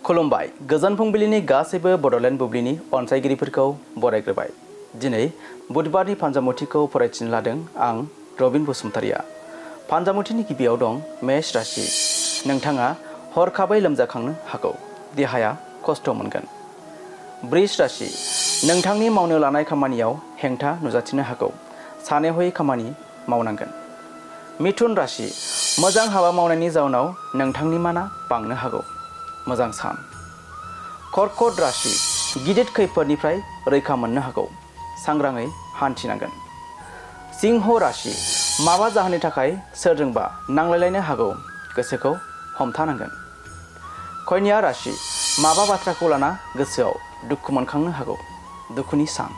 खुलुमबाय गोजोन फुंबिलिनि गासैबो बड'लेण्ड बुब्लिनि अनसायगिरिफोरखौ बरायग्रोबाय। दिनै बुधबारनि फान्जामुथिखौ फरायथिनो लादों आं रबिन बसुमतारिया। फान्जामुथिनि गिबियाव दं मेष राशि। नोंथाङा हरखाबै लोमजाखांनो हागौ, देहाया खस्थ' मोनगोन। बृष राशि। नोंथांनि मावनो लानाय खामानियाव हेंथा नुजाथिनो हागौ, सानै हयै खामानि मावनांगोन। मिथुन राशि। मोजां हाबा मावनायनि जाउनाव नोंथांनि माना बांनो हागौ, मोजां सान। कर्कट राशि। गिदिर खैफोदनिफ्राय रैखा मोननो हागौ, सांग्राङै हान्थिनांगोन। सिंह राशि। माबा जाहोननि थाखाय सोरजोंबा नांलायलायनो हागौ, गोसोखौ हमथानांगोन। कन्या राशि। माबा बाथ्राखौ लाना गोसोआव दुखु मोनखांनो हागौ, दुखुनि सान।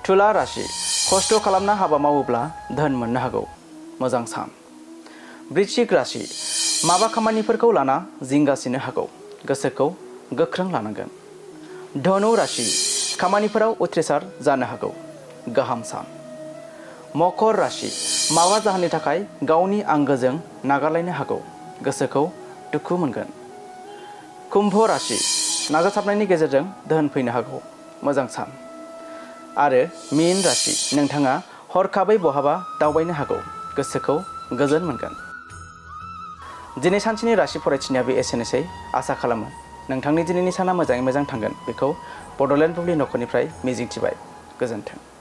तुला राशि। खस्थ' खालामना हाबा मावोब्ला धोन मोननो हागौ, मोजां सान। वृश्चिक राशि। माबा खामानिफोरखौ लाना जिंगासिनो हागौ, गोसोखौ गोख्रों लानांगोन। धनु राशि। खामानिफोराव उथ्रिसार जानो हागौ, गाहाम सान। मकर राशि। माबा जाहोननि थाखाय गावनि आंगोजों नागारलायनो हागौ, गोसोखौ दुखु मोनगोन। कुम्भ राशि। नाजाथाबनायनि गेजेरजों धोन फैनो हागौ, मोजां सान। आरो मीन राशि। नोंथाङा हरखाबै बहाबा दावबायनो हागौ, गोसोखौ गोजोन मोनगोन। दिनै सानसेनि राशि फरायथिनाया बे एसेनोसै। आसा खालामो नोंथांनि दिनैनि साना मोजाङै मोजां थांगोन, बेखौ बड'लेण्ड बुब्लि नखरनिफ्राय मिजिंथिबाय। गोजोन्थों।